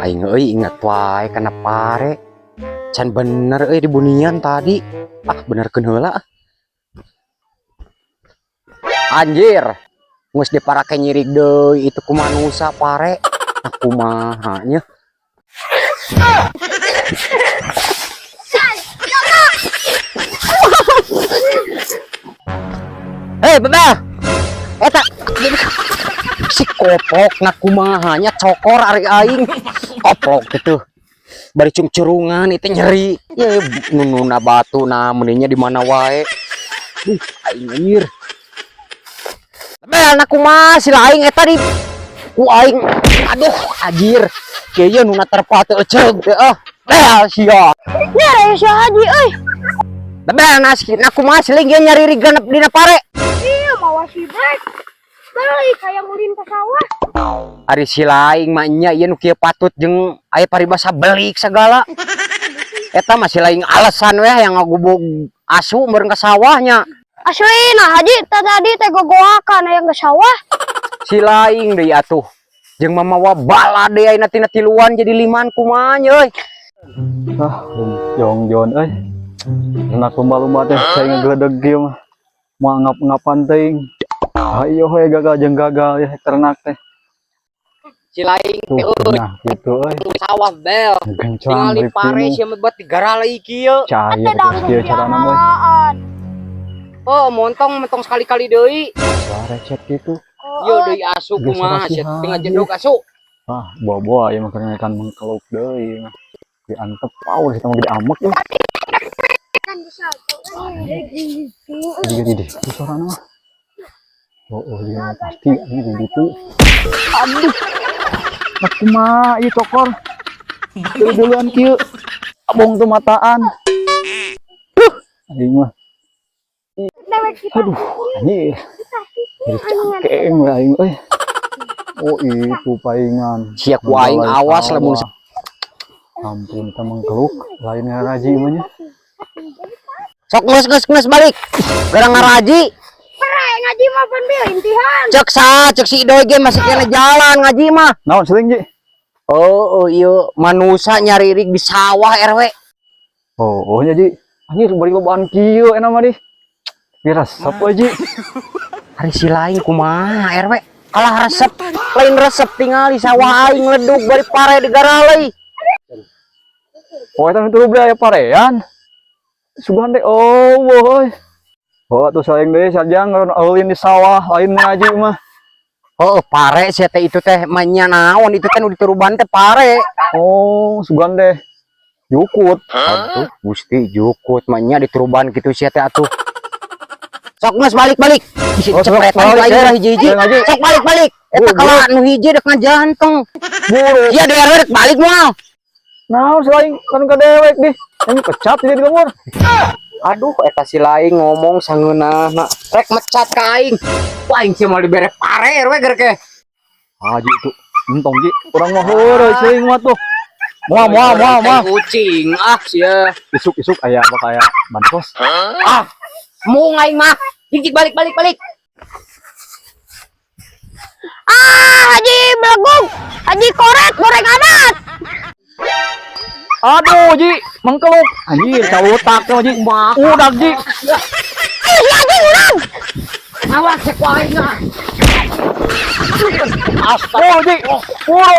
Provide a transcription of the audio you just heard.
Aing euy ingat wae kana pare. Can bener euy dibunian tadi. Ah, benerkeun heula ah. Anjir. Geus diparake nyirig deui itu ku manusa pare. Ah, kumaha nya? Hei, bebel. Eta si koplok na kumaha nya, cokor ari aing. Koplok gitu. Bari cungcurungan itu nyeri. Ye nununa batu na meninya di mana wae. Duh, aing anjir. Bebel na kumaha sila aing eta di ku aing. Aduh, anjir. Kieu ye nuna terpa teu eceug teh ah. Bel sia. Nya si Haji euy. Bebel na na kumaha siling ge nyari genep dina pare. Iya mawa si Black. Balik kayak mulin ke sawah. Ari si laing mah nya ieu nu kieu patut jeung aya paribasa belik segala. Eta mah si laing alasan we yang ngagubug asu meureun ka sawahnya. Asli nah Haji tadi teh gogoakan aya ke sawah. Si laing deui atuh. Jeung mamawa bala deui ayeuna tina tiluan jadi liman kumaha nya euy. Ah, jong-jon euy. Enak lumba-lumba teh saya ngegeledeg kieu mah. Moal ngap-ngapan teuing. Ayo we gagal jeung gagal ya ternak teh. Si laing Tuh, teh euy nah gitu euy. Sawah bel. Gencang Tingali pare sia mah buat digaralai kieu. Cair terus kieu carana mah. Oh, montong montong sekali-kali deui. Recet gitu. Ieu deui asu Geus kumaha sia rasihan, tinggal jedog asu. Ah, bawa-bawa ya mah kan mengkeluk deui mah. Diantep power kita mah gede amek euy. Jadi gede deh, suarana mah. Oh, dia pasti ini di ditu. Aduh. Nah, kumaha ieu cokor. Dulu-duluan kieu. Abong teu mataan. Duh, aing mah. Aduh, anjir. Jadi cangkeng we aing euy. Oh, itu paingan. Sia ku aing awas lamun Ampun, kita mengkeluk lain ngaraji mah nya. Sok geus geus geus balik. Gara ngaraji. Pere ngaji mah pan bieu intihan. Cek sa, cek si Idoy ge masih kena jalan ngaji mah. Naon seling, Ji? Oh, iya manusa nyaririk di sawah RW. Oh, nya Ji. Anjir bari lobaan kieu enak mah di. Biar resep we, Ji. Hari si lain kumaha RW. Kalah resep, lain resep tingali sawah aing ledug bari pare di garalei. Oh, eta nu beli aya parean. Sugan deh, oh, boy. Oh, tuh saling deui sajang ngaron di sawah, lain ngaji mah. Oh, pare sia teh itu teh manya naon itu teh nu dituruban teh pare. Oh, sugan deh. Jukut. Aduh, Gusti jukut manya dituruban kitu sia teh atuh. Sok geus balik-balik. Bisi Oh, sok, cepretan balik, ku aing ya. lah hiji-hiji. Ya, ngaji. Sok balik-balik. Eta Buru, kalah nu hiji dek ngajanteng. Buru. Iya di RW dek balik moal. Naon selain kan ka dewek deh. Yang pecat jadi di lembur. Aduh, eta si laing ngomong sangeunahna. Rek mecat ka aing. Wah, aing sih mau dibere pare we gerke. Haji tuh. Entong Ji, urang mah heureuy seuing mah tuh. Moal moal moal moal. Kucing ah sia. Isuk-isuk aya apa kayak bansos. Ah, mung aing mah. Hiji balik balik balik. Ah, Haji belegug, Haji koret goreng adat. Aduh, Ji, mengkeluk. Anjir, cawutak tuh, Ji. Udah, Ji. Ayo si Haji urang. Awas cek ku aing ah. Oh, Ji. Buru.